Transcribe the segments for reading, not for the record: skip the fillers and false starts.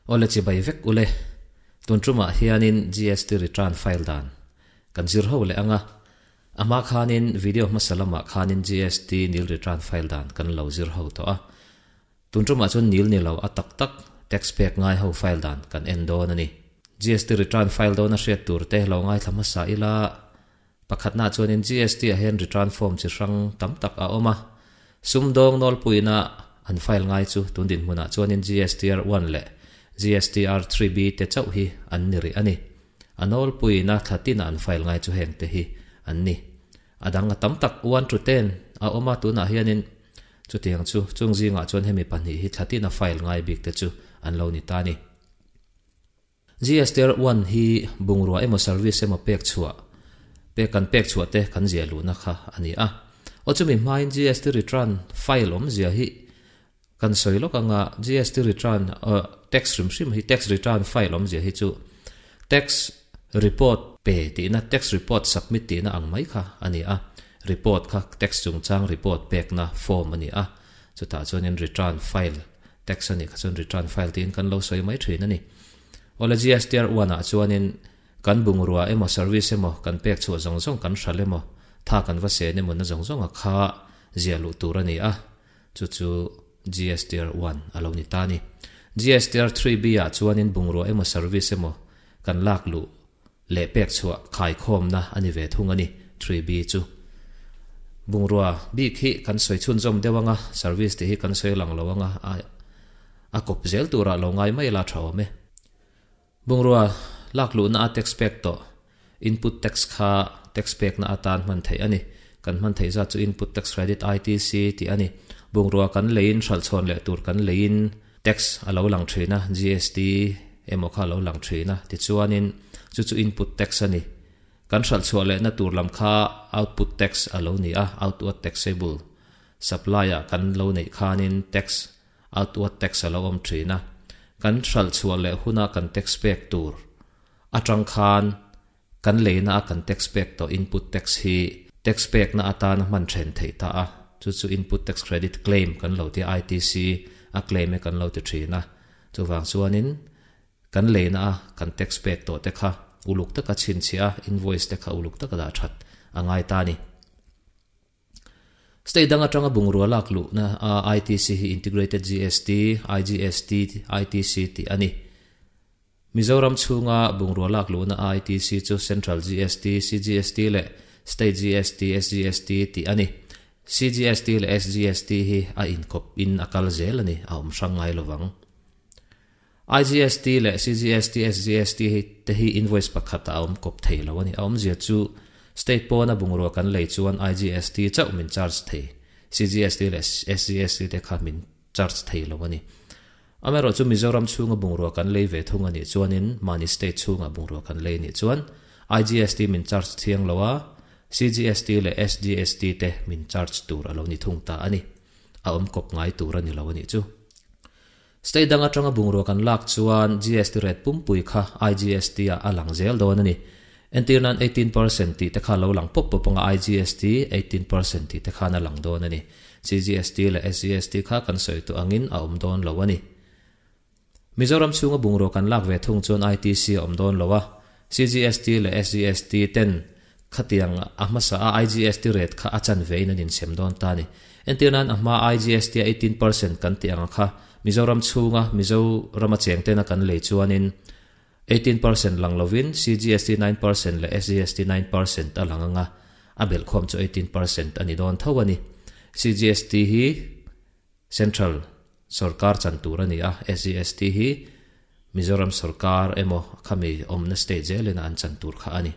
Awle chibai vek ule, tun tumah hianin GST return file dan kan zir ho leh anga, a hma khanin video hmasa lamah khanin GST nil return file dan kan lo zir ho tawh a, tun tumah chuan nil ni lo a tak tak tax pek ngai ho file dan kan en dawn a ni. GST return file dawna hriat tur te lo ngaithla hmasa ila, Pakhatna chuanin GST ah hian return form chi hrang tam tak a awm a, sumdawng nawlpuina an file ngai chu tun dinhmunah chuanin GSTR one leh GSTR 3B te chauh hi an ni rih a ni. A nawlpuina thla tina an file ngai chu heng te hi an ni. A dang a tam tak one to ten a awm a, tunah hianin chutiang chu chung zingah chuan hemi pahnih hi thla tina file ngai bik te chu an lo ni ta a ni. GSTR one hi bungrua emaw service emaw pek chhuah, pek kan pek chhuah te kan ziah luhna kha a ni a. Aw chumi hmain GST return file awmzia hi kan sawi lawk anga GST return tax hrim hrim hi tax return file awmzia hi chu tax report pe tihna tax report submit tihna ang mai kha a ni a. Report kha tax chungchang report pekna form a ni a. Chutah chuanin return file Tax a nih kha chuan return file tiin kan lo sawi mai thin a ni. Awle GSTR one ah chuanin kan bungrua emaw service emaw kan pek chhuah zawng zawng kan hral emaw tha kan va sen emaw na zawng zawng a kha ziah luh tur a ni a, chu chu GSTR one a lo ni ta a ni. GSTR 3B ah chuanin bungrua emaw service emaw kan lak luh leh pek chhuah khaikhawmna a ni ve thung a ni, 3B chu. Bungrua bik hi kan sawi chhunzawm deuh anga, service tih hi kan sawi lang lo anga, a a kawp zel turah lo ngai mai la tha awm e. Bungrua lak luhna a tax pek tawh, input tax kha tax pekna atan hman theih a ni. Kan hman theih zat chu input tax credit, ITC, tih a ni. Bungrua kan leiin hralhchhawn leh tur kan leiin, Tax a lo lang thin a, GST emaw kha a lo lang thin a, tichuanin chu chu input tax a ni. Kan hralh chhuah lehna tur lam kha output tax a lo ni a, outward taxable supply ah kan lo neih khanin tax, outward tax a lo awm thin a. Kan hralh chhuah leh huna kan tax pek tur atang khan kan leina a kan tax pek tawh input tax hi tax pekna atana hman then theih ta a, chu chu input tax credit claim kan lo ti a, ITC a claim e kan lo ti thin a, chuvang chuanin kan leina a kan tax pek tawh te kha uluk taka chhinchhiah a, invoice te kha uluk taka dah that a ngai ta a ni. State dang atanga bungrua lak luhna a ITC hi Integrated GST, IGST, ITC tih a ni. Mizoram chhunga bungrua lak luhna a ITC chu Central GST, CGST leh State GST, SGST tih a ni. CGST leh SGST hi a inkawp in a kal zel a ni, a awm hrang ngai lovang. IGST leh CGST, SGST hi te hi invoice pakhat a awm kawp thei lo a ni. A awmzia chu state pawna bungrua kan lei chuan IGST chauh min charge thei, CGST leh SGST te kha min charge thei lo a ni. Amaherawh chu Mizoram chhunga bungrua kan lei ve thung a nih chuanin mahni state chhunga bungrua kan lei nih chuan IGST min charge thiang lo a, CGST leh SGST te min charge tur a lo ni thung ta a ni. A awm kawp ngai tur a ni lo a nih chu. State dang atanga bungrua kan lak chuan GST rate pumpui kha IGST ah a lang zel dawn a ni. Entir nan 18% tih te kha lo lang pawp pawp anga IGST 18% tih te khan a lang dawn a ni. CGST leh SGST kha kan sawi tawh angin a awm dawn lo a ni. Mizoram chhunga bungrua kan lak ve thung chuan ITC a awm dawn lo a, CGST leh SGST ten Khatiang a hmasa a IGST rate kha a chan ve in an insem dawn ta a ni. Entir nan a hma IGST a 18% kan tih ang kha Mizoram chhunga Mizorama cheng tena kan lei chuanin 18% lang lovin CGST 9% leh SGST 9% a lang anga a belhkhawm chu 18% a ni dawn tho a ni. CGST hi Central Sorkar chan tur a ni a, SGST hi Mizoram sorkar emaw khami awmna state zelin a an chan tur kha a ni.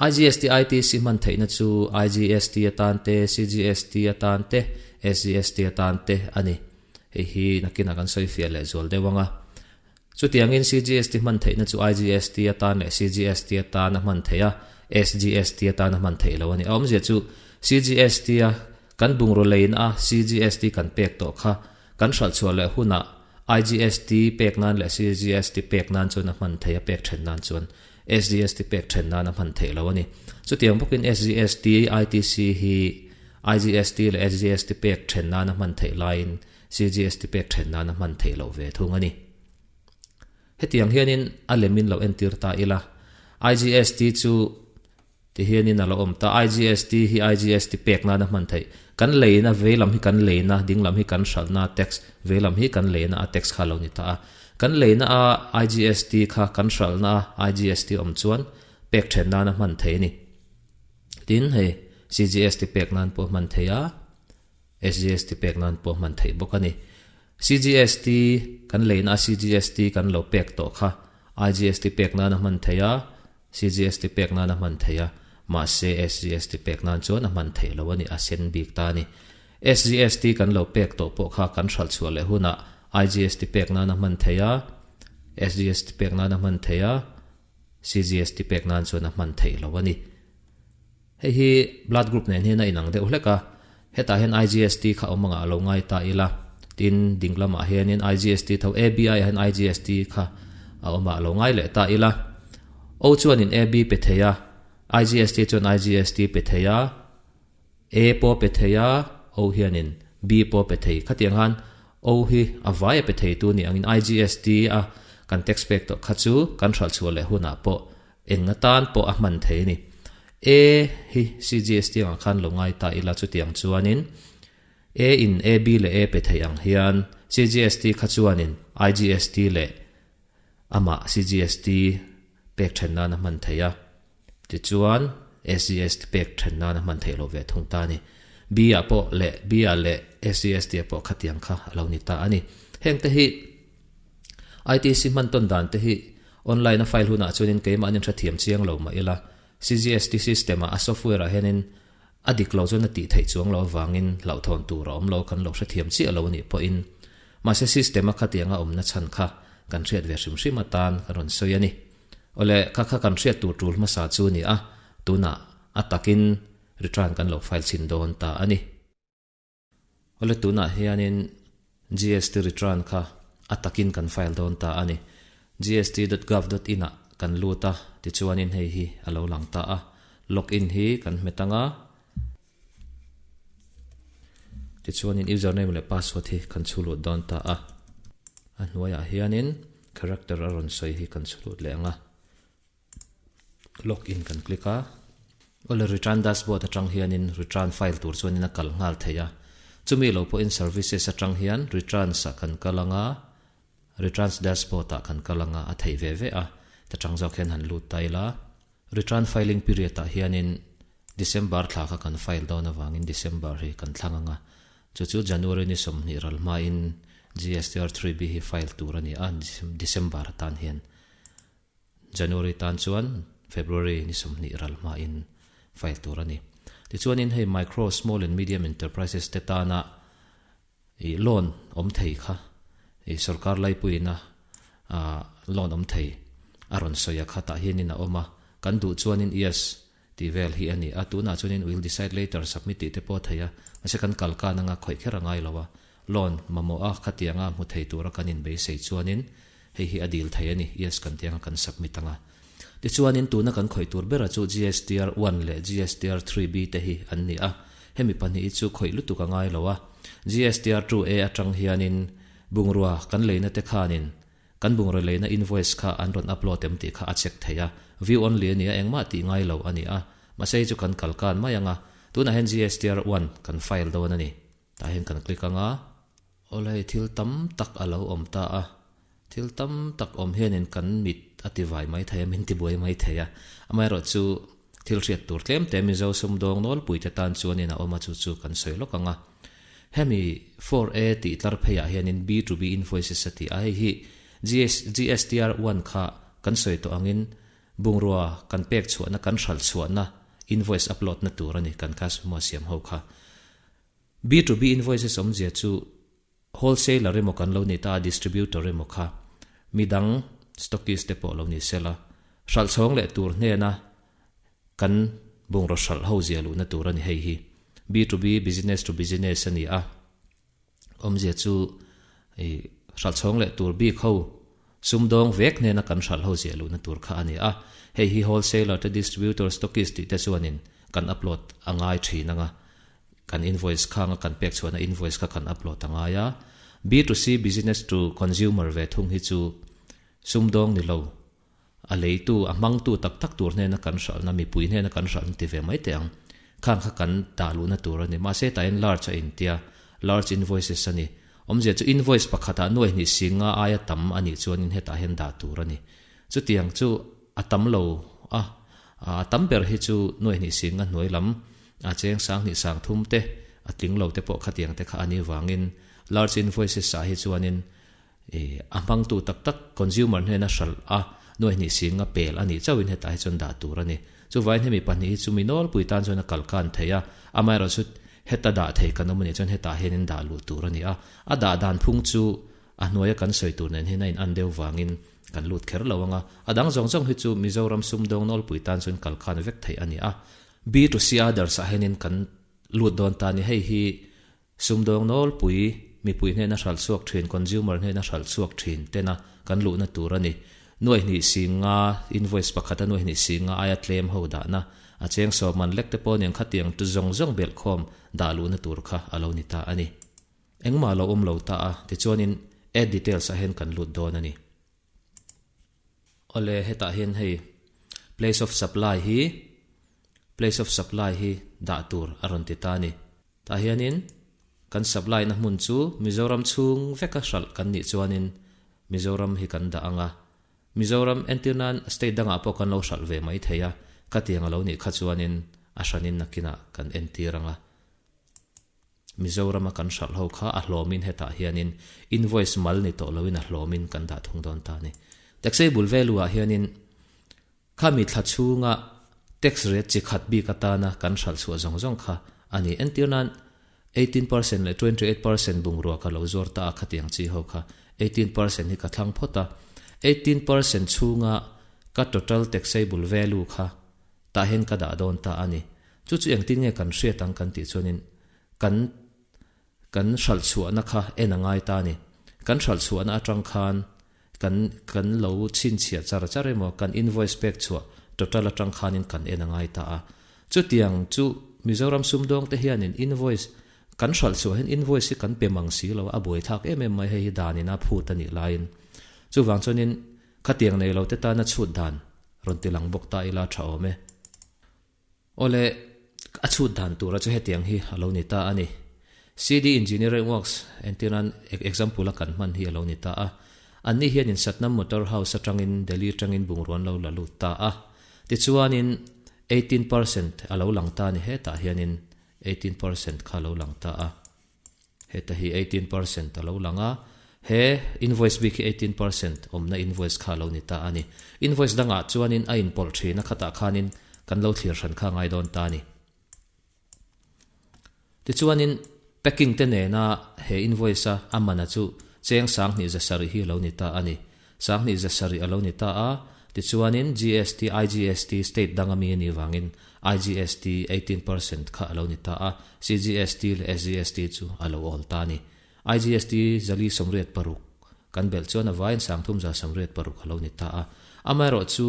IGST ITC hman theihna chu IGST atan te, CGST atan te, SGST atan te a ni. Hei hi nakinah kan sawi fiah leh zual deuh ang a. Chutiangin CGST hman theihna chu IGST atan leh CGST atan a hman theih a, SGST atan a hman theih lo a ni. A awmzia chu CGST a kan bungraw lein a CGST kan pek tawh kha kan hralh chhuah leh hunah IGST pek nan leh CGST pek nan chuan a hman theih a, pek then nan chuan SGST pek then nan a hman theih lo a ni. Chutiang bawkin SGST, ITC hi IGST leh SGST pek then nan a hman theih laiin CGST pek then nan a hman theih loh ve thung a ni. Hetiang hianin a lemin lo entir ta ila. IGST chu ti hianin a lo awm ta. IGST hi IGST pek nana hman theih. Kan leina veilam hi kan leina, dinglam hi kan hralhna tax, veilam hi kan leina a tax kha a lo ni ta a. Kan leina a IGST kha kan hralhna a IGST awm chuan pek then nana hman theih a ni. Tin, hei CGST pek nan pawh hman theih a. SGST pek nan pawh hman theih bawk a ni. CGST kan leina a CGST kan lo pek tawh kha IGST pek nan a hman theih a, CGST pek nan a hman theih a, mahse SGST pek nan chuan a hman theih lo a ni, a sen bik ta a ni. SGST kan lo pek tawh pawh kha kan hralh chhuah leh hunah IGST pek nan a hman theih a, SGST pek nan a hman theih a, CGST pek nan chuan a hman theih lo a ni. Hei hi blood group nen hian a inang deuh hlek a, hetah hian IGST kha awm angah a lo ngai ta ila, tin ding lamah hianin IGST tho ABI ah hian IGST kha a awm ah a lo ngai leh ta ila. O chuanin AB pe thei a, IGST chuan IGST pe thei a, A pawh pe thei a, O hianin B pawh pe thei. Khatiang khan O hi a vai a pe thei tu ni angin IGST a kan tax pek tawh kha chu kan hralh chhuah leh hunah pawh Eng atan pawh a hman thei a ni. A hi CGST angah khan lo ngai ta ila chutiang chuanin A in AB leh A pe thei ang hian CGST kha chuanin IGST leh amah CGST pek then nan a hman thei a. Tichuan SGST pek then nan a hman theih loh ve thung ta a ni. B ah pawh leh B ah leh SGST ah pawh khatiang kha a lo ni ta a ni. Hengte hi ITC hman tawn dan te hi online a file hunah chuanin keimahnin hrethiam chiang lo mah ila, CGST system ah a software ah hianin a dik lo chuan a tih theih chuang lo avangin hlauhthawn tur a awm lo kan lo hrethiam chiah lo a nih pawhin mahse system a khatianga awmna chhan kha kan hriat ve hrim hrim atan kan rawn sawi a ni. Awle, kha kha kan hriat tur tul hmasa chu a ni a, tunah a takin return kan lo file chhin dawn ta a ni. Awle tunah hianin GST return kha a takin kan file dawn ta a ni. Gst dot gov dot in ah kan lut a, tichuanin hei hi a lo lang ta a. Login hi kan hmet ang a. Tichuanin username leh password hi kan chhu lut dawn ta a. A hnuaiah hianin character a rawn sawi hi kan chhu lut leh ang a. Log in kan click a, awle return dashboard atang hianin return file tur chuanin a kal nghal thei a, chumi lo pawhin services atang hian returns ah kan kal anga, returns dashboard ah kan kal anga a theih ve ve a, ta tang zawk hian han lut ta ila, return filing period ah hianin December thla kha kan file dawn avangin December hi kan thlang anga, chu chu January ni 20 ral hmain GSTR 3B hi file tur a ni a, December atan hian. January tan chuan February ni 20 ral hmain file tur a ni. Tichuanin hei Micro, Small and Medium Enterprises te tana i loan awm thei kha i sorkar laipuiina loan awm thei a rawn sawi a kha tah hianin a awm a, kan duh chuanin yes tih vel hi a ni a, tunah chuanin we'll decide later submit tih te pawh a thei a, mahse kan kal kan anga khawih kher a ngai lo a, loan mamawh a khatianga hmu thei tura kan inbeisei chuanin hei hi a dil thei a ni, yes kan tih anga kan submit anga. Tichuanin tuna kan khawih tur bera chu GSTR one leh GSTR 3B te hi an ni a, hemi pahnih hi chu khawih lutuk a ngai lo a, GSTR 2A atang hianin bungrua kan leina te khanin Kan bungraw leina invoice kha an rawn upload em tih kha a check thei a, view only a nia engmah tih ngai lo a ni a, mahse hei chu kan kal kan mai ang a, tunah hian GSTR one kan file dawn a ni, tah hian kan click ang a. Awle hei thil tam tak a lo awm ta a, thil tam tak awm hianin kan mit a ti vai mai thei a, min ti buai mai thei a, amaherawh chu thil hriat tur tlem te Mizo sumdawng nawlpui te tan chuanin a awm a chu chu kan sawi lawk ang a. Hemi 4A tih tlar pheiah hianin B to B invoices a ti a, hei hi GSTR one kha kan sawi tawh angin bungrua kan pek chhuahna kan hralh chhuahna invoice upload na tur a ni kan customer siam ho kha. B to B invoices awmzia chu wholesaler emaw kan lo ni ta a distributor emaw kha midang stockist te pawh lo ni sela hralh chhawng leh tur hnena Kan bungraw hralh ho zia luhna tur a ni hei hi. B to B, business to business, a ni a. Awmzia chu i hralh chhawng leh tur bik ho sumdawng vek hnena kan hralh ho zia luhna tur kha a ni a. Hei hi wholesaler te, distributor, stockist tih te chuanin kan upload a ngai thin ang a. Kan invoice kha anga kan pek chhuahna invoice kha kan upload a ngai a. B to C, business to consumer, ve thung hi chu. Sumdawng ni lo, a leitu, a hmangtu tak tak tur hnena kan hralhna, mipui hnena kan hralhna ti ve mai teh ang. Khang kha kan dah luhna tur a ni. Mahse tah hian large a intia, large invoices a ni. Awmzia chu invoice pakhatah nuai hnih singa aia tam a nih chuanin hetah hian dah tur a ni. Chutiang chu a tam lo a, a tam ber hi chu nuai hnih singa hnuai lam a cheng sang hnih sang thum te, a tling lo te pawh khatiang te kha a nih vangin large invoices ah hi chuanin a hmangtu tak tak consumer hnena hralh a nuai hnih singa pel a nih chauhin hetah hi chuan dah tur a ni. Chuvain hemi pahnih hi chu mi nawlpui tan chuan a kalkan thei a, amaherawhchu heta dah thei kan awm a nih chuan hetah hianin dah luh tur a ni a, a dah dan phung chu a hnuaia kan sawi tur nen hian a in an deuh vangin kan lut kher lo ang a, a dang zawng zawng hi chu Mizoram sumdawng nawlpui tan chuan kalkhan vek theih a ni a. B to C others ah hianin kan lut dawn ta a ni, hei hi sumdawng nawlpui mipui hnena hralh chhuak thin, consumer hnena hralh chhuak thin tena kan luhna tur a ni. Nuai hnih singa invoice pakhata nuai hnih singa aia tlem ho dahna a cheng sawm man lek te pawh nen khatiang tu zawng zawng belhkhawm dah luhna tur kha a lo ni ta a ni. Engmah lo awm lo ta a, tichuanin add details ah hian kan lut dawn a ni. Awle, hetah hian hei place of supply hi place of supply hi dah tur a rawn ti ta a ni. Tah hianin kan supply na hmun chu Mizoram chhung veka hralh kan nih chuanin Mizoram hi kan dah ang a. Mizoram entir nan state dangah pawh kan lo hralh ve mai thei a, khatiang a lo nih kha chuanin a hranin nakinah kan entir ang a. Mizorama kan hralh ho kha a hlawmin hetah hianin invoice mal ni tawh loin a hlawmin kan dah thung dawn ta a ni. Taxable value ah hianin khami thla chhunga tax rate chi khat bik atana kan hralh chhuah zawng zawng kha a ni. Entir nan 18% leh 28% bungrua ka lo zuar ta a khatiang chi ho kha 18% hi ka thlang phawt a, 18% chhunga ka total taxable value kha tah hian ka dah dawn ta a ni. Chu chu engtin nge kan hriat ang kan tih chuanin kan kan hralh chhuahna kha en a ngai ta a ni. Kan hralh chhuahna atang khan kan kan lo chhinchhiah char char emaw kan invoice pek chhuah total atang khanin kan en a ngai ta a. Chutiang chu Mizoram sumdawng te hianin invoice kan hralh chhuah hian invoice hi kan pe mang si lo a, a buaithlak em em mai hei hi danin a phut a nih laiin. Chuvang chuanin khatiang nei lo te tana chhut dan rawn ti lang bawk ta ila tha awm e. Awle, a chhut dan tura chu hetiang hi a lo ni ta a ni. CD Engineering Works entir nan example a kan hman hi a lo ni ta a. Anni hianin Satnam Motor House atangin Delhi atangin bungrua an lo la lut ta a. Tichuanin 18% a lo lang ta a ni hetah hianin 18% kha a lo lang ta a. Heta hi 18% a lo lang a, he invoice bik hi 18% awmna invoice kha a lo ni ta a ni. Invoice dangah chuanin a inpawlh thin a, khatah khanin kan lo thlir hran kha a ngai dawn ta a ni. Tichuanin packing te nena he invoice a a mana chu cheng sanghnih za sarih hi a lo ni ta a ni. Sanghnih za sarih a lo ni ta a, tichuanin GST, IGST state danga mi a nih vangin IGST 18% kha a lo ni ta a, CGST leh SGST chu a lo awl ta a ni. IGST zali 86 kan belh chuan a vaiin sangthum za 86 a lo ni ta a. Amaherawhchu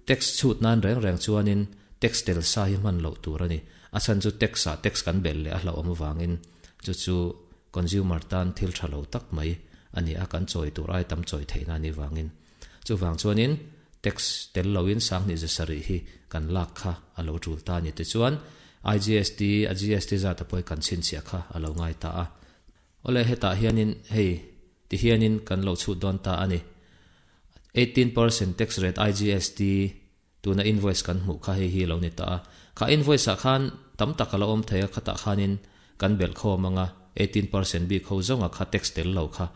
tax chhut nan reng reng chuanin tax tel sa hi hman loh tur a ni. A chhan chu tax ah tax kan belh leh a hlauhawm avangin chu chu consumer tan thil tha lo tak mai a ni a, kan chawi tur ai tam chawi theihna a nih vangin. Chuvang chuanin tax tel loin sanghnih za sarih hi kan lak kha a lo tul ta a ni. Tichuan IGST, a GST zat a pawi kan chhinchhiah kha a lo ngai ta a. Awle hetah hianin hei ti hianin kan lo chhut dawn ta a ni. 18% tax rate IGST Tuna invoice kan hmuh kha hei hi a lo ni ta a. Kha invoice ah khan tam tak a lo awm thei a, khatah khanin kan belh khawm ang a, 18% bik ho zawnga kha tax tel lo kha.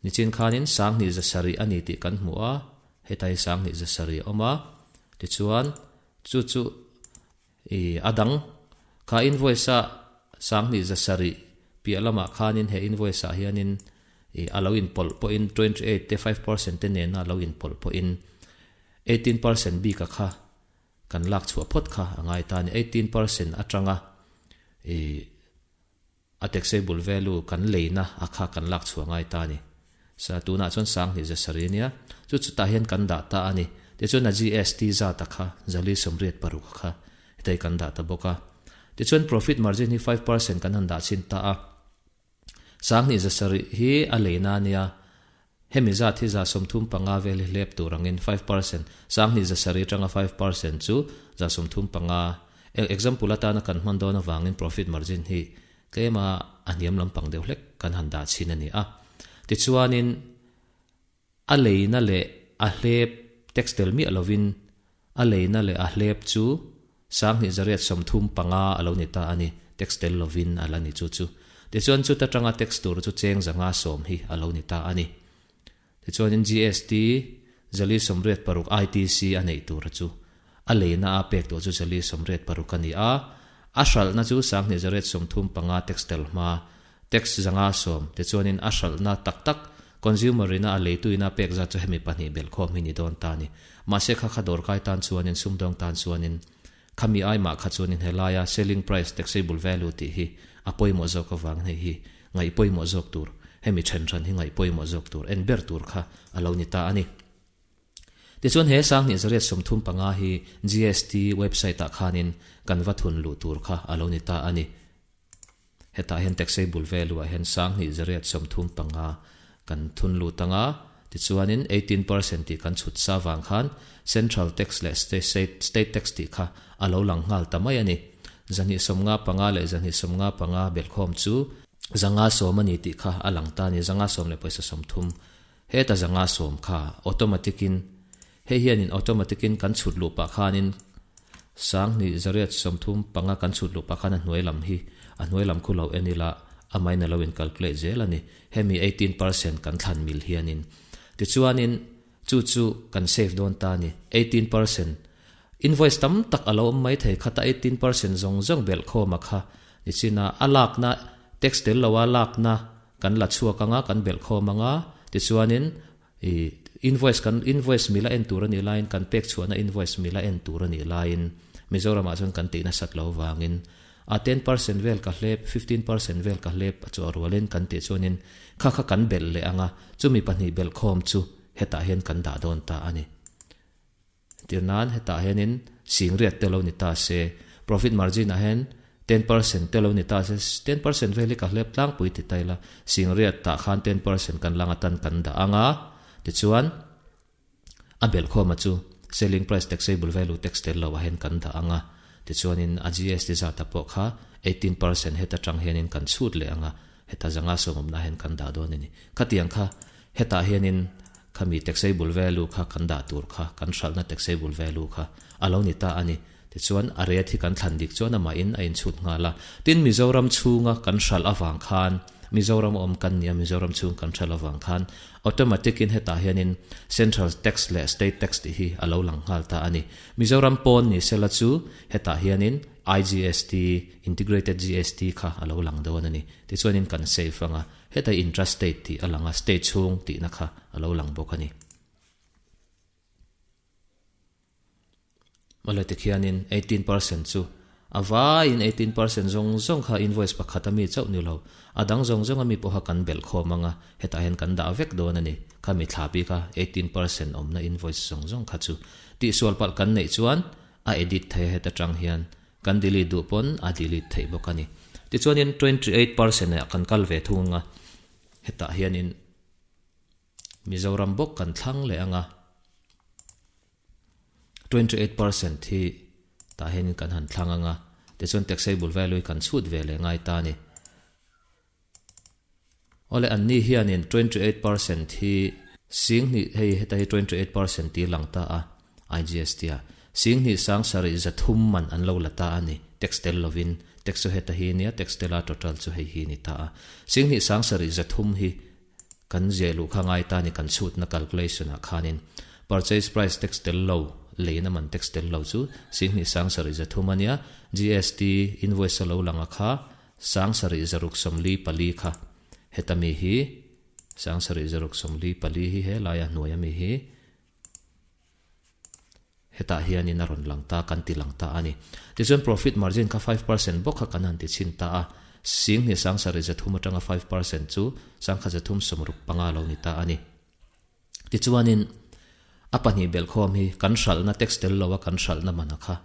Nichin khanin sanghnih za sarih a ni tih kan hmu a, hetai sanghnih za sarih a awm a, tichuan chu chu i a dang kha invoice a sanghnih za sarih piah lamah khanin he invoice ah hianin i a lo inpawlh pawhin 28 te 5% te nena a lo inpawlh pawhin 18% bik a kha kan lak chhuah phawt kha a ngai ta a ni. 18% atanga i a taxable value kan leina a kha kan lak chhuah ngai ta a ni. Sa tunah chuan sanghnih za sarih a nia, chu chutah hian kan dah ta a ni. Tichuan a GST zat a kha zali 86 a kha hetei kan dah ta bawk a. Tichuan profit margin hi 5% kan han dah chhin ta a. Sanghnih za sarih hi a leina a nia. Hemi zat hi 35 vel hi hlep tur angin 5%, 2700 atanga 5% chu 35. Example atana kan hman dawn avangin profit margin hi tlema a hniam lampang deuh hlek kan han dah chhin a ni a. Tichuanin a leina leh a hlep tax tel miah lovin a leina leh a hlep chu 2835 a lo ni ta a ni, tax tel lovin a la ni chu chu. Tichuan chuta tanga tax tur chu cheng 510 hi a lo ni ta a ni. Tichuanin GST 486 ITC a neih tur chu a leina a pek tawh chu 486 a ni a, a hralhna chu 2835 tax tel hma, tax 510, tichuanin a hralhna tak tak consumer ina a leituin a pek zat chu hemi pahnih belhkhawm hi ni dawn ta a ni. Mahse kha kha dawrkai tan chuanin sumdawng tan chuanin khami ai mah kha chuanin helaia selling price taxable value tih hi a pawimawh zawk avangin hei hi ngaih pawimawh zawk tur, hemi then hran hi ngaih pawimawh zawk tur en ber tur kha a lo ni ta a ni. Tichuan he 2835 hi GST website ah khanin kan va thun luh tur kha a lo ni ta a ni. Hetah hian taxable value ah hian 2835 kan thun lut anga, tichuanin 18% tih kan chhut sa vang khan central tax leh state tax tih kha a lo lang nghal ta mai a ni. 295 leh 295 belhkhawm chu 510 a ni tih kha a lang ta a ni, 510 leh pawisa 30. Heta 510 kha automatic in hei hianin automatic in kan chhut luh pah khanin 2835 kan chhut luh pah khan a hnuai lam hi a hnuai lam khu lo en ila amahin a lo in calculate zel a ni. Hemi 18% kan thlan mil hianin tichuanin chu chu kan save dawn ta a ni. 18% invoice tam tak a lo awm mai thei khata 18% zawng zawng belhkhawm a kha nichina a lakna tax tel loa lakna kan la chhuak anga kan belhkhawm anga tichuanin i invoice kan invoice mila en tur a nih laiin kan pek chhuahna invoice mila en tur a nih laiin Mizoramah chuan kan tihna sat lo vangin a 10% vel ka hlep 15% vel ka hlep a chu a rualin kan tih chuanin kha kha kan belh leh anga chumi pahnih belhkhawm chu hetah hian kan dah dawn ta a ni. Tirnan hetah hianin singriat te lo ni ta se, profit margin ah hian 10% te lo ni ta se, 10% vel hi ka hlep tlangpui ti ta ila, singriat tah khan 10% kan lang atan kan dah anga, tichuan a belhkhawma chu selling price taxable value tax tel lo ah hian kan dah anga, tichuanin a GST zat ah pawh kha 18% heta tang hianin kan chhut leh anga, heta zanga sawmawmna hian kan dah dawn a ni. Khatiang kha hetah hianin khami taxable value kha kan dah tur kha, kan hralhna taxable value kha a lo ni ta a ni. Tichuan a rate hi kan thlan dik chuan amahin a inchhut nghal a. Tin Mizoram chhunga kan hralh avang khan, Mizoram awm kan nia Mizoram chhung kan hralh avang khan automatic in hetah hianin central tax leh state tax tih hi a lo lang nghal ta a ni. Mizoram pawn ni sela chu hetah hianin IGST, Integrated GST, kha a lo lang dawn a ni. Tichuanin kan save anga heta intrastate tih a lang a, state chhung tihna kha a lo lang bawk a ni. Mawle tikhianin 18% chu a vaiin 18% zawng zawng kha invoice pakhat a mi chauh ni lo, a dang zawng zawng a mi pawha kan belh khawm anga hetah hian kan dah vek dawn a ni. Khami thla bika 18% awmna invoice zawng zawng kha chu tihsual palh kan neih chuan a edit thei a heta tang hian kan delete duh pawn a delete theih bawk a ni. Tichuanin 28% ah kan kal ve thung anga hetah hianin Mizoram bawk kan thlang leh anga 28% hi tah hianin kan han thlang anga tichuan taxable value hi kan chhut ve leh ngai ta a ni. Awle anni hianin 28% hi 2000 hei heta hi 28% tih lang ta a IGST ah 20 sang sarih 300 man an lo la ta a ni tax tel lovin tax chu heta hi nia tax tela total chu hei hi ni ta a 20 sang sarih 300 hi kan ziah luh kha ngai ta ni kan chhutna calculation ah khanin purchase price tax tel lo leina man tax tel lo chu 20 sang sarih 300 a nia GST invoice a lo lang a kha 7664 kha heta mi hi 7664 hi he laia hnuai ami hi hetah hianin a rawn lang ta kan ti lang ta a ni. Tichuan profit margin kha 5% bawk kha kan han ti chhin ta a, 20 73 atanga 5% chu 1365 lo ni ta a ni. Tichuanin a pahnih belhkhawm hi kan hralhna tax tel loa kan hralhna man a kha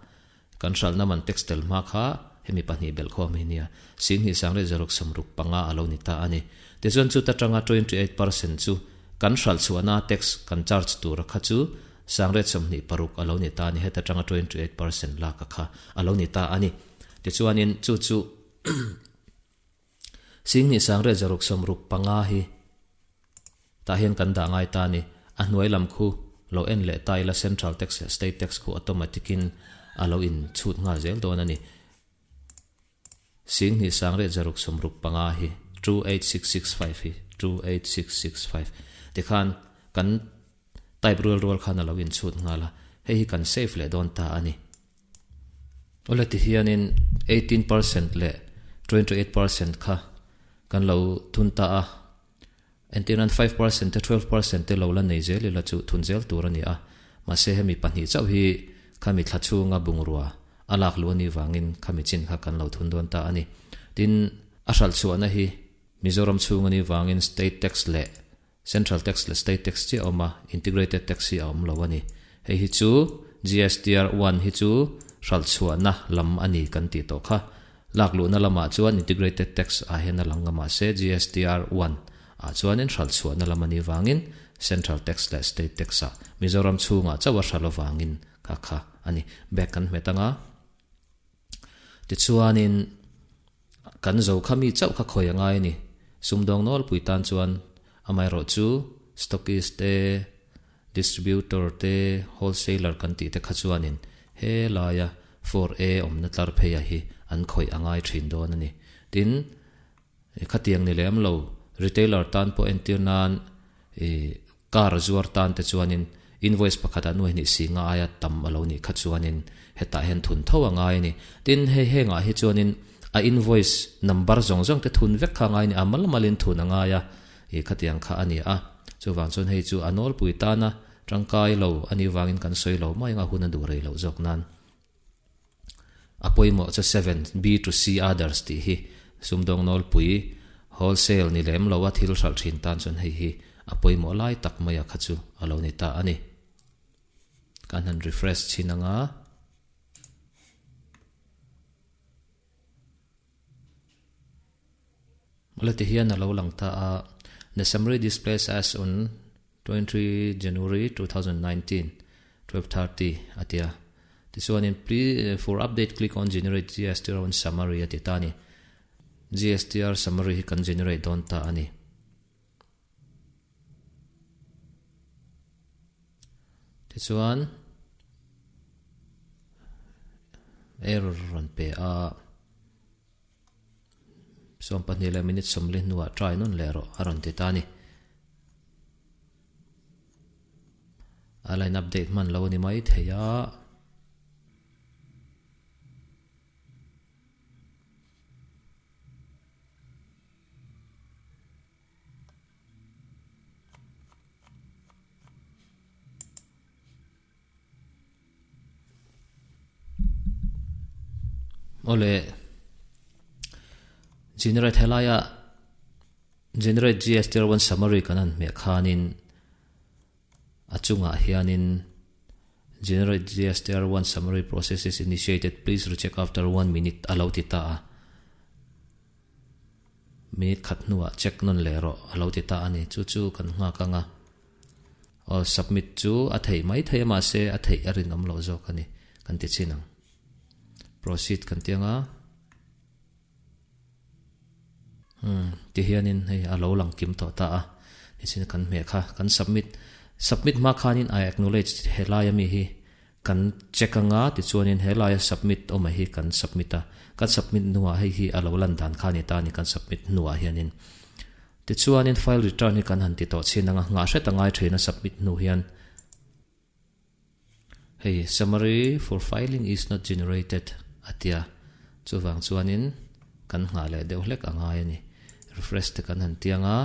kan hralhna man tax tel hma kha hemi pahnih belhkhawm hi nia 20 65 a lo ni ta a ni. Tichuan chuta tanga 28% chu Kan hralh chhuahna tax kan charge tura kha chu 126 a lo ni ta a ni, heta tanga 28% lak a kha a lo ni ta a ni. Tichuanin chu chu 2665 hi tah hian kan dah ngai ta a ni. A hnuai lam khu lo en leh ta ila Central tax leh State tax khu automatic in a lo in chhut nghal zel dawn a ni. 2665 hi 28665 hi 28665 tikhan kan type rual rual khan a lo inchhut nghal a, hei hi kan save leh dawn ta a ni. Awle tihianin 18% leh 28% kha kan lo thun ta a, entirnan 5% te 12% te lo la nei zel ila chu thun zel tur a ni a, mahse hemi pahnih chauh hi khami thla chhunga bungrua a lak luh a nih vangin khami chin kha kan lo thun dawn ta a ni. Tin, a hralh chhuahna hi Mizoram chhung a nih vangin state tax leh Central tax leh state tax chiah a awm a, integrated tax hi a awm lo a ni. Hei hi chu GSTR one hi chu hralh chhuahna lam a ni kan tih tawh kha. Lak luhna lamah chuan integrated tax ah hian a lang nga mahse GSTR one ah chuanin hralh chhuahna lam a nih vangin central tax leh state tax ah Mizoram chhungah chauh a hralh avangin kha kha a ni. Back kan hmet anga tichuanin Kan zo kha mi chauh kha khawi a ngai a ni. Sumdawng nawlpui tan chuan amaherawh chu stockist te, distributor te, wholesaler kan tih te kha chuanin he laia 4A awmna tlar pheia hi an khawih a ngai thin dawn a ni. Tin, khatiang ni lem lo retailer tan pawh entir nan Car zuar tan te chuanin invoice pakhatah nuai hnih si nga aia tam a lo nih kha chuanin hetah hian thun tho a ngai a ni. Tin, hei hengah hi chuanin a invoice number zawng zawng te thun vek kha a ngai a ni, a mal malin thun a ngai a, ih khatiang kha a ni a. Chuvang chuan hei chu a nawlpui tana tangkai lo a nih vangin kan sawi lo mai anga hun a duh rei loh zawk nan. A pawimawh chu 7, B to C others tih hi sumdawng nawlpui, wholesale, ni lem lo a thil hralh thin tan chuan hei hi a pawimawh lai tak mai a kha chu a lo ni ta a ni. Kan han refresh chhin anga. Mawle ti hian a lo lang ta a, The summary displays as on 23 January 2019, 12:30 a ti a. Tichuanin please for update click on generate GSTR on summary a ti ta a ni. GSTR summary hi kan generate dawn ta a ni. Tichuan error rawn pe a. 12 leh minute 40 hnuah try nawn leh rawh a rawn ti ta a ni. A line update hman lo a ni mai thei a. Awle generate helaia generate GSTR 1 summary kan han hmeh khanin a chungah hianin generate GSTR 1 summary process is initiated please recheck after 1 minute a lo ti ta a. Minute khat hnuah check nawn leh rawh a lo ti ta a ni. Chu chu kan nghak ang a. Aw submit chu a theih mai thei a mahse a theih a rinawm loh zawk a ni kan ti chin ang. Proceed kan ti ang a. Hmm ti hianin hei a lo lang kim tawh ta a. Nichin kan hmeh kha kan submit submit hma khanin I acknowledge helai ami hi Kan check anga tichuanin helaia submit awm a hi kan submit a, kan submit hnuah hei hi a lo lan dan kha a ni ta a ni kan submit hnuah hianin. Tichuanin file return hi kan han ti tawh chin anga nghah hret a ngai thin a submit hnu hian hei summary for filing is not generated a tia chuvang chuanin kan nghah leh deuh hlek a ngai a ni. Refresh te kan han ti anga.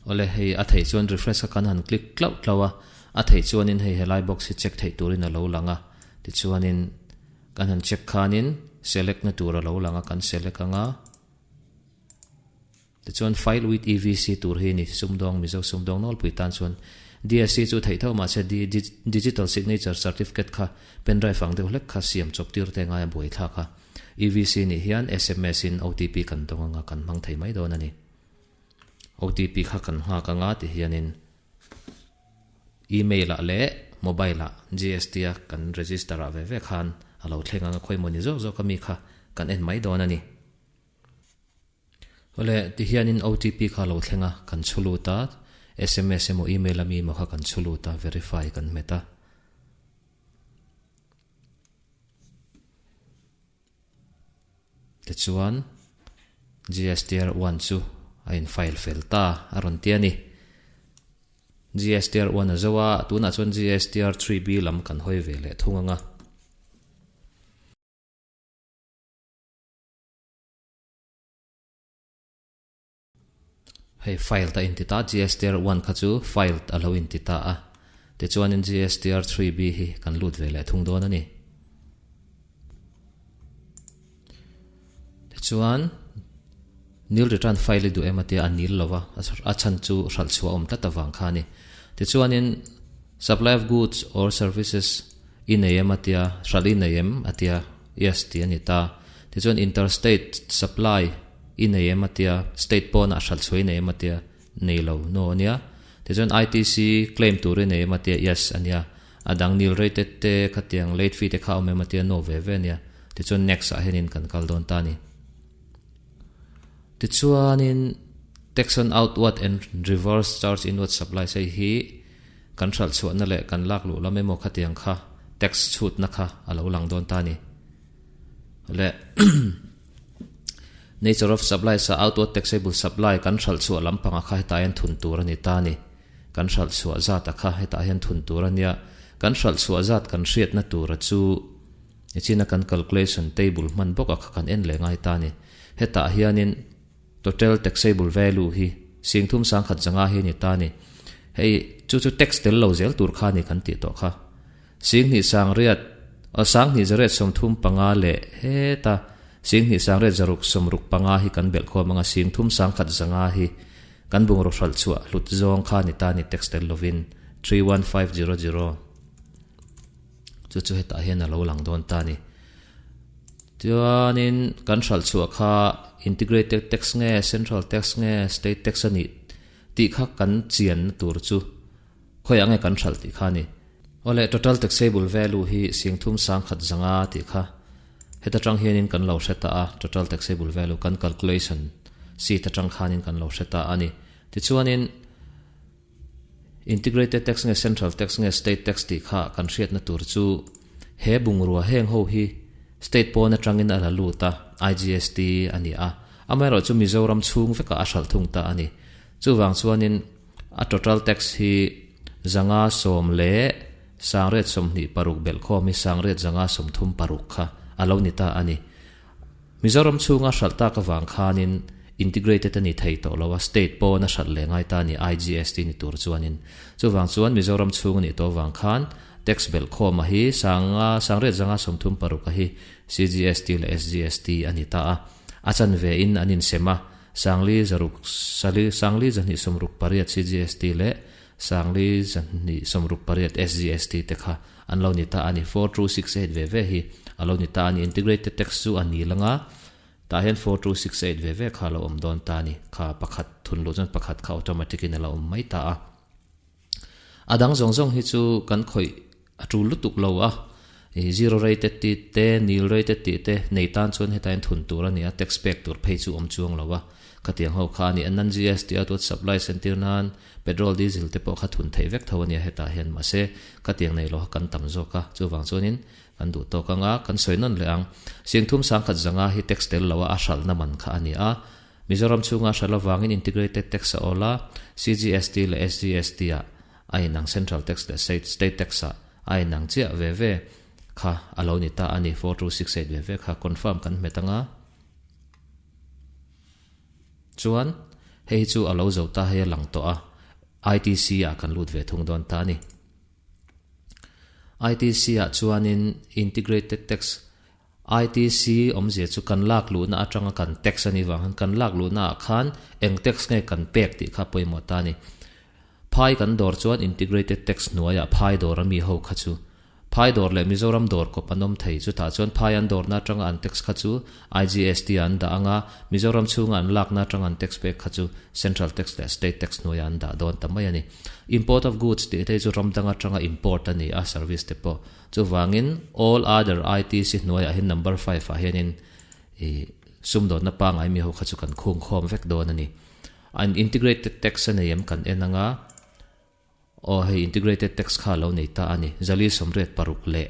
Awle hei a theih chuan refresh kha kan han click tlauh tlauh a, a theih chuanin hei helai box hi check theih turin a lo lang a, tichuanin kan han check khanin select na tur a lo lang a kan select ang a, tichuan file with EVC tur hi a ni sumdawng Mizo sumdawng nawlpui tan chuan DSC chu theih tho mahse digital signature certificate kha pendrive ang deuh hlek kha siam chawp tir te ngai a buaithlak a. EVC nih hian sms in OTP kan dawng anga kan hmang thei mai dawn a ni. OTP kha kan nghak anga ti hianin email ah leh mobile ah GST a kan register ah ve ve khan a lo thleng anga khawi mawni zawk zawk ami kha kan en mai dawn a ni. Awle, ti hianin OTP kha a lo thleng a, kan chhu lut a, sms emaw email ami emaw kha kan chhu lut a, verify kan hmet a. Tichuan, GSTR one chu a in file fel ta a rawn ti a ni. GSTR one a zo a, tunah chuan GSTR 3B lam kan hawi ve leh thung ang a. Hei file ta inti ta GSTR 1 kha chu file a lo inti ta a tichuanin GSTR 3B hi kan lut ve leh thung dawn a ni. Tichuan nil return file i duh em atia a nil lova a chhan chu hralh chhuah awm tlat avang kha a ni. Tichuanin supply of goods or services i nei em atia hralh i nei em atia Yes tih a ni ta. Tichuan interstate supply i nei em atia, state pawnah hralh chhuah i nei em atia, nei lo, no a nia. Tichuan ITC claim tur i nei em atia, yes a nia. A dang nil rated te khatiang late fee te kha a awm em atia, no ve ve a nia. Tichuan next ah hianin kan kal dawn ta a ni. Tichuanin tax on outward and reverse charge inward supplies hei hi Kan hralh chhuahna leh kan lak luh lam emaw khatiang kha tax chhutna kha a lo lang dawn ta a ni. Le Nature of supply sa outward taxable supply kan hralh chhuah lampanga kha hetah hian thun tur a ni ta a ni. Kan hralh chhuah zat a kha hetah hian thun tur a nia. Kan hralh chhuah zat kan hriatna tura chu nichina kan calculation table hman bawk a kha kan en leh ngai ta a ni. Hetah hianin Total taxable value hi singthum sangkhat zanga hi a ni ta a ni. Hei chu chu tax tel lo zel tur kha a ni kan tih tawh kha. Singhnih sangriat aw sanghnih zariat 35 leh heta singhnih sangriat zaruk 65 hi kan belh khawm anga singthum sangkhat zanga hi kan bungraw hralh chhuah hlut zawng kha a ni ta a ni tax tel lovin 31500. Chu chu hetah hian a lo lang dawn ta a ni. Chuanin kan hralh chhuah kha integrated tax nge central tax nge state tax a nih tih kha kan chianna tur chu khawiah nge kan hralh tih kha a ni. Awle total taxable value hi singthum sangkhat zanga tih kha heta tang hianin kan lo hre ta a, total taxable value kan calculation sheet atang khanin kan lo hre ta a ni. Tichuanin. Integrated tax nge Central tax nge State tax tih kha kan hriatna tur chu he bungrua heng ho hi State pawn atangin a la lut a, IGST a ni a, amaherawhchu Mizoram chhung vekah a hralh thung ta a ni. Chuvang chuanin a total tax hi 510 126 belhkhawm hi 936 kha a lo ni ta a ni. Mizoram chhunga hralh tak avang khanin integrated a ni thei tawh lo a, state pawn a hralh leh ngai ta a ni, IGST ni tur chuanin. Chuvang chuan Mizoram chhung a nih tawh avang khan tax belh khawm a hi sanga sangriat zanga 36 a hi CGST leh SGST a ni ta a, a chanve in an insem a, sangli zaruk sali sangli 268 CGST leh sangli 268 SGST te kha an lo ni ta a ni. 4268 ve ve hi a lo ni ta a ni. Integrated tax chu a ni lang a, tah hian 4268 ve ve kha a lo awm dawn ta a ni. Kha pakhat thun luh chuan pakhat kha automatic in a lo awm mai ta a. A dang zawng zawng hi chu kan khawih a tul lutuk lo a, zero rated tih te, nil rated tih te nei tan chuan heta hian thun tur a ni a, tax pek tur phei chu awm chuang lo a. Khatiang ho kha a ni. Non-GST outward supply sentir nan Petrol, diesel te pawh kha thun theih vek tho a nia hetah hian mahse khatiang nei lo kha kan tam zawk a, chuvang chuanin kan duh tawk anga kan sawi nawn leh ang. Singthum sangkhat zanga hi tax tel loa a hralhna man kha a ni a, Mizoram chhunga hralh avangin integrated tax a awl a, CGST leh SGST ah a inang central tax leh state tax ah a inang chiah ve ve kha a lo ni ta a ni, 4268 ve ve kha confirm kan hmet anga. Chuan, hei hi chu a lo zo ta hei a lang tawh a, ITC ah kan lut ve thung dawn ta a ni. ITC ah chuanin Integrated Tax, ITC, awmzia chu kan lak luhna atanga kan tax a nih vang hian kan lak luhna ah khan eng tax nge kan pek tih kha pawimawh ta a ni. Phai kan dawr chuan Integrated Tax hnuaiah phai dawr a mi ho kha chu. Phai dawr leh Mizoram dawr kawp an awm thei. Chutah chuan phai an dawrna atanga an tax kha chu IGST ah an dah anga, Mizoram chhunga an lakna atanga an tax pek kha chu Central tax leh State tax hnuaiah an dah dawn ta mai a ni. Import of goods tih te hi chu ram dang atanga import a ni a, service te pawh. Chuvangin all other ITC hnuaiah hian number five ah hianin ih sumdawnna pangngai mi ho kha chu kan khung khawm vek dawn a ni. An integrated tax a nei em kan en anga. Aw hei integrated tax kha a lo nei ta a ni. Zali 86 leh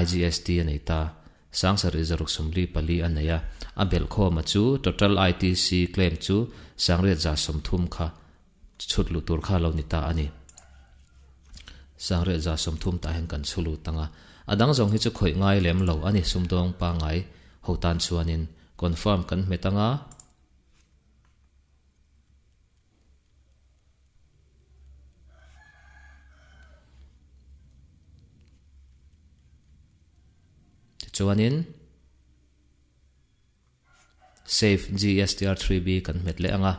IGST a nei ta. Sangsarih zaruk 44 a nei a. A belhkhawma chu total ITC claim chu 830 kha chhut luh tur kha a lo ni ta a ni. 830 tah hian kan chhu lut ang a. A dang zawng hi chu khawih ngai lem lo a ni sumdawng pangngai ho tan chuanin confirm kan hmet ang a. Tichuanin Save GSTR3B kan hmet leh ang a,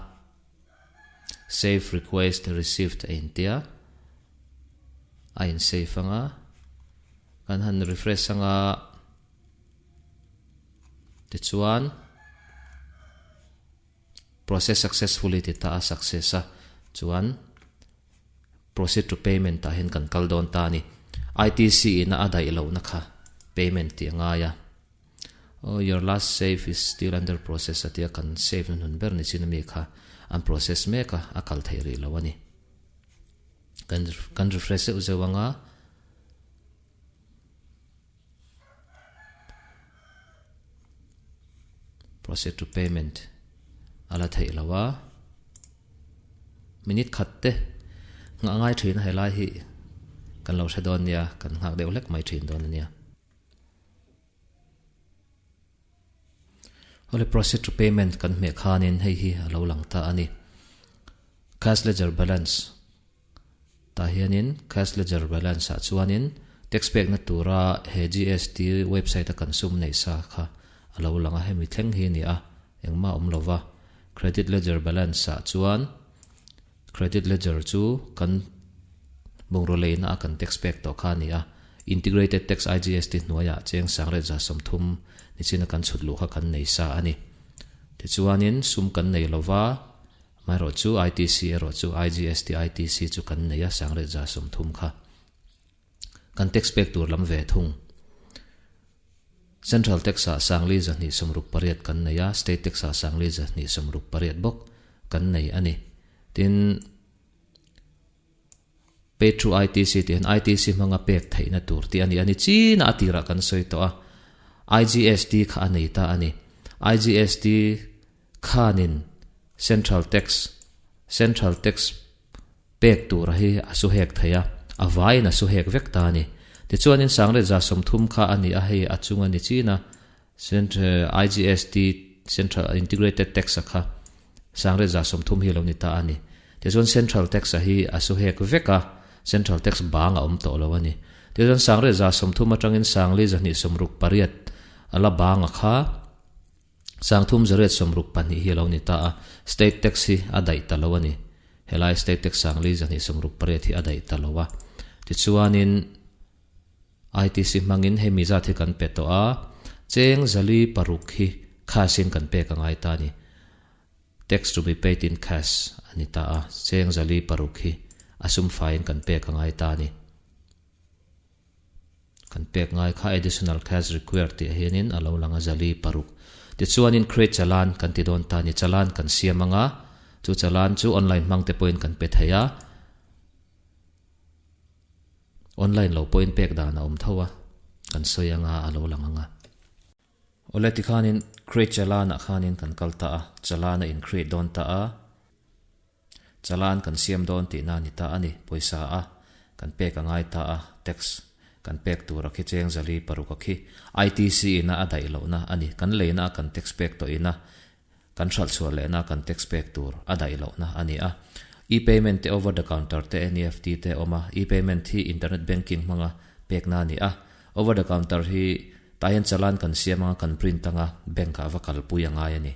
Save request received a intia, a in save ang a, kan han refresh ang a, tichuan Process successfully ti ta a success a chuan proceed to payment ah hian kan kal dawn ta a ni. ITC in a a daih lohna kha payment tih a ngai a. Oh your last save is still under process a tia kan save na hnun ber ni chin ami kha an process mek a a kal theih rih lo a ni. Kan kan refresh zeuh zeuh anga. Proceed to payment a la theih lo a, minute khat te nghah ngai thin a helai hi kan lo hre dawn nia, kan nghak deuh hlek mai thin dawn a nia. Awle proceed to payment kan hmeh khanin hei hi a lo lang ta a ni. Cash ledger balance. Tah hianin Cash Ledger Balance ah chuanin tax pekna tura he GST website a kan sum neih sa kha a lo lang a, hemi thleng hi a ni a, engmah a awm lova. Credit Ledger Balance ah chuan Credit Ledger chu kan bungraw leina a kan tax pek tawh kha a ni a, Integrated Tax IGST hnuaiah cheng 1030 nichina kan chhut luh kha kan nei sa a ni. Tichuanin sum kan nei lova. Amaherawh chu ITC erawh chu IGST ITC chu kan nei a, 1030 kha kan tax pek tur lam ve thung. Central tax ah 4,268 kan nei a, state tax ah 4,268 bawk kan nei a ni. Tin, pay through ITC tih hian ITC hmanga pek theihna tur tih a ni a ni. China a tirah kan sawi tawh a, IGST kha a nei ta a ni. IGST Khanin Central Tax, Central Tax, pek tura hi a su hek thei a, a vaiin a su hek vek ta a ni. Tichuanin 1030 kha a ni a, hei a chunga ni chin a, Central, IGST, Central Integrated Tax a kha 1030 hi a lo ni ta a ni. Tichuan Central Tax a hi a su hek vek a, Central Tax bang a awm tawh lo a ni. Tichuan 1030 atangin 4,268 a la bang a kha, 362 hi a lo ni ta a, state tax hi a daih ta lo a ni. Helai state tax 4,268 hi a daih ta lo a. Tichuanin ITC hmangin hemi zat hi kan pe tawh a, cheng 406 hi cash in kan pek a ngai ta a ni. Tax to be paid in cash a ni ta a, cheng 406 hi a sum faiin kan pek a ngai ta a ni. Kan pek ngai kha additional cash required tih hianin a lo lang a 406. Tichuanin create chalan kan ti dawn ta a ni. Chalan kan siam anga chu chalan chu online hmang te pawhin kan pe thei a. Online lo pawhin pek dan a awm tho a, kan sawi anga a lo lang anga. Awle tikhanin create chalan ah khanin kan kal ta a, chalan a in create dawn ta a. Chalan kan siam dawn tihna a ni ta a ni. Pawisa a kan pek a ngai ta a, tax kan pek tur a khi cheng 406 a khi ITC ina a daih lohna a ni. Kan leina a kan tax pek tawh ina kan hralh chhuah lehna a kan tax pek tur a daih lohna a ni a. E-payment te over the counter te NEFT te a awm a, e-payment hi internet banking hmanga pekna a ni a. Over the counter hi tah hian chalan kan siam anga kan print anga bank ah va kalpui a ngai a ni.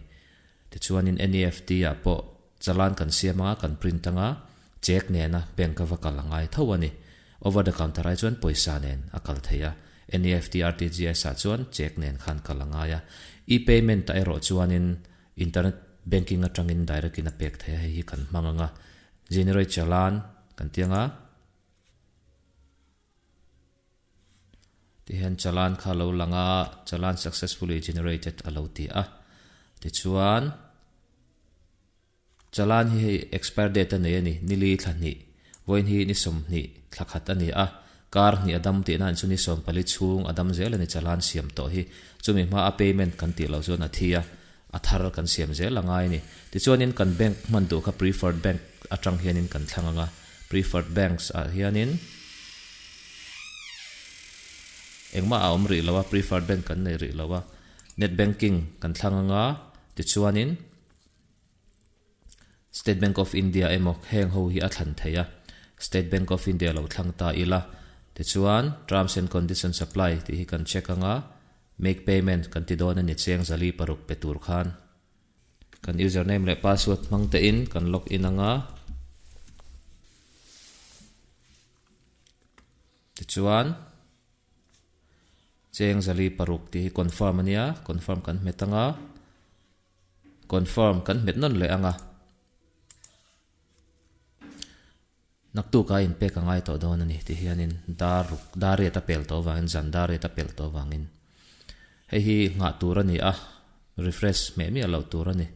Tichuanin NEFT ah pawh chalan kan siam anga kan print anga check nena bank a va kal a ngai tho a ni. Over the counter ai chuan pawisa nen a kal thei a, NEFT, RTGS ah chuan check nen khan kal a ngai a. E-payment ah erawh chuanin internet banking atangin direct in a pek thei a, hei hi kan hmang ang a. Generate challan kan ti ang a. Tihian challan kha a lo lang a, challan successfully generated a lo ti a. Tichuan. Chalan hi hei expire date a nei a ni, nili thla hnih, vawiin hi ni 20 thla khat a ni a, kar hnih a dam tihna in chu ni 14 chhung a dam zel a ni chalan siam tawh hi, chumi hma a payment kan tih loh chuan a thi a, a thar kan siam zel a ngai a ni. Tichuanin kan bank hman duh kha preferred bank atang hianin kan thlang ang a, preferred banks ah hianin engmah a awm rih lo a, preferred bank kan nei rih lo a, net banking kan thlang ang a, tichuanin. State Bank of India emaw heng ho hi a thlan thei a, State Bank of India lo thlang ta ila. Tichuan, Terms and Conditions Apply tih hi kan check anga, Make Payment kan ti dawn a ni cheng 406 pe tur khan. Kan username leh password hmang tein kan log in anga. Tichuan, cheng 406 tih hi confirm a nia, confirm kan hmet anga. Confirm kan hmet nawn leh ang a. Naktuk a inpek a ngai tawh dawn a ni ti hianin dar ruk dar riat a pel tawh avangin zan dar riat a pel tawh avangin hei hi nghah tur a ni a, refresh hmeh miah loh tur a ni.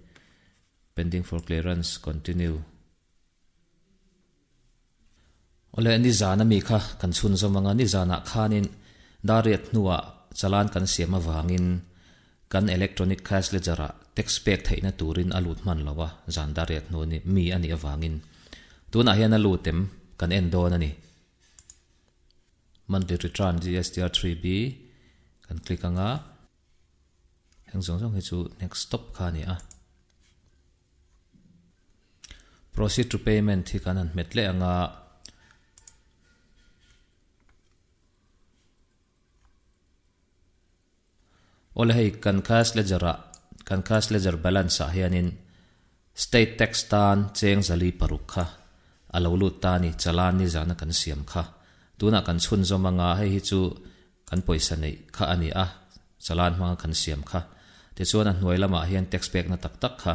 Pending for clearance continue. Awle, nizan ami kha kan chhunzawm anga nizanah khanin dar riat hnuah chalan kan siam avangin kan electronic cash ledger ah tax pek theihna turin a lut hman lo a, zan dar riat hnu ni mi a nih avangin tunah hian a lut em kan en dawn a ni. Monthly return GSTR 3B kan click anga heng zawng zawng hi chu next stop kha a ni a. Proceed to payment hi kan han hmet leh ang a. Awle hei kan cash ledger ah kan cash ledger balance ah hianin state tax tan cheng 406 kha a lo lut ta a ni, chalan ni zana kan siam kha. Tunah kan chhunzawm anga hei hi chu kan pawisa neih kha a ni a, chalan hmanga kan siam kha. Tichuan a hnuai lamah hian tax pekna tak tak kha.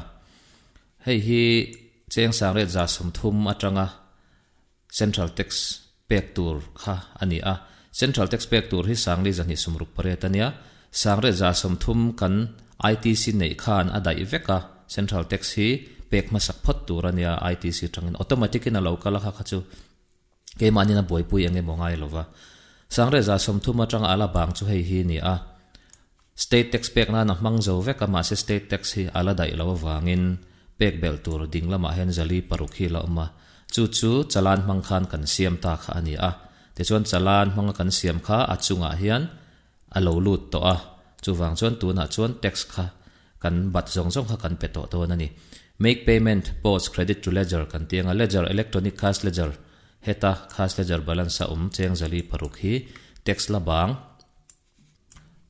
Hei hi cheng sangriat 130 atanga Central Tax pek tur kha a ni a. Central Tax pek tur hi sangli 268 a nia. Sangriat 130 kan ITC neih khan a daih vek a, Central Tax hi pek hmasak phawt tur a nia ITC tangin automatic in a lo kal a kha kha chu. Keimahnin a buaipui eng emaw ngai lova. Sangre 130 atanga a la bang chu hei hi ni a. State tax pek nan a hmang zo vek a, mahse state tax hi a la daih lo avangin pek belh tur ding lamah hian 406 hi la awm a. Chu chu chalan hmang khan kan siam ta kha a ni a. Tichuan chalan hmanga kan siam kha a chungah hian a lo lut tawh a, chuvang chuan tunah chuan tax kha kan bat zawng zawng kha kan pe tawh dawn a ni. Make payment, post credit to ledger kan ti ang a, ledger, electronic cash ledger, heta cash ledger balance a awm cheng 406 hi tax la bang,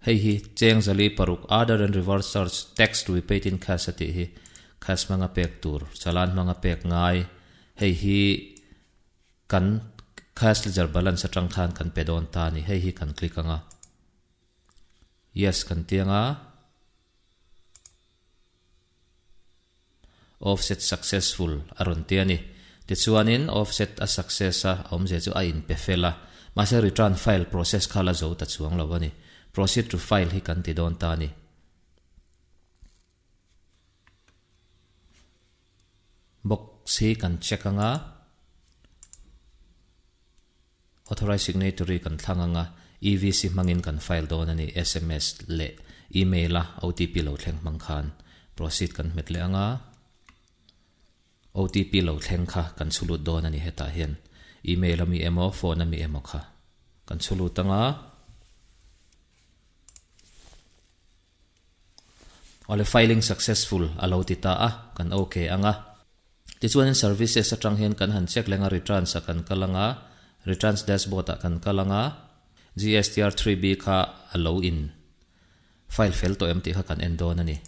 hei hi cheng 406 other and reverse charge tax to be paid in cash a tih hi cash hmanga pek tur, chalan hmanga pek ngai, hei hi Kan cash ledger balance atang khan kan pe dawn ta a ni. Hei hi kan click ang a. Yes kan ti ang a. Offset successful a rawn ti a ni. Tichuanin offset a success a, a awmzia chu a inpe fel a. Mahse return file process kha la zo ta chuang lo a ni. Proceed to file hi kan ti dawn ta a ni. Box hi kan check anga Authorized signatory kan thlang anga EVC hmangin kan file dawn a ni SMS leh email a OTP lo thleng hmang khan proceed kan hmet leh anga OTP lo thleng kha kan chhulut dawn a ni hetah hian email ami emaw phone ami emaw kha kan chhulut anga. Awle filing successful a lo ti ta a, kan ok ang a. Tichuanin services atang hian kan han check leng a returns ah kan kal ang a, returns dashboard ah kan kal ang a, GSTR 3B kha a lo in file fel tawh em tih kha kan en dawn a ni.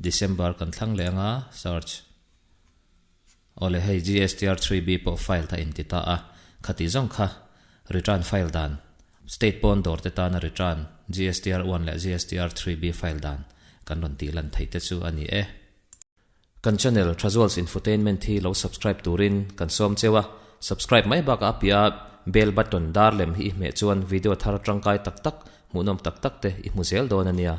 December kan thlang leh ang a, search. Awle hei GSTR 3B pawh file ta in ti ta a, khati zawng kha. Return file dan, State pawn dawr te tana return, GSTR one leh GSTR 3B file dan kan rawn tih lan theih te chu a ni e. Kan channel Thazuals Infotainment hi lo subscribe turin kan sawm cheu a, subscribe mai bakah a piah a bell button dar lem hi i hmeh chuan video thar tangkai tak tak, hmuhnawm tak tak te i hmu zel dawn a nia.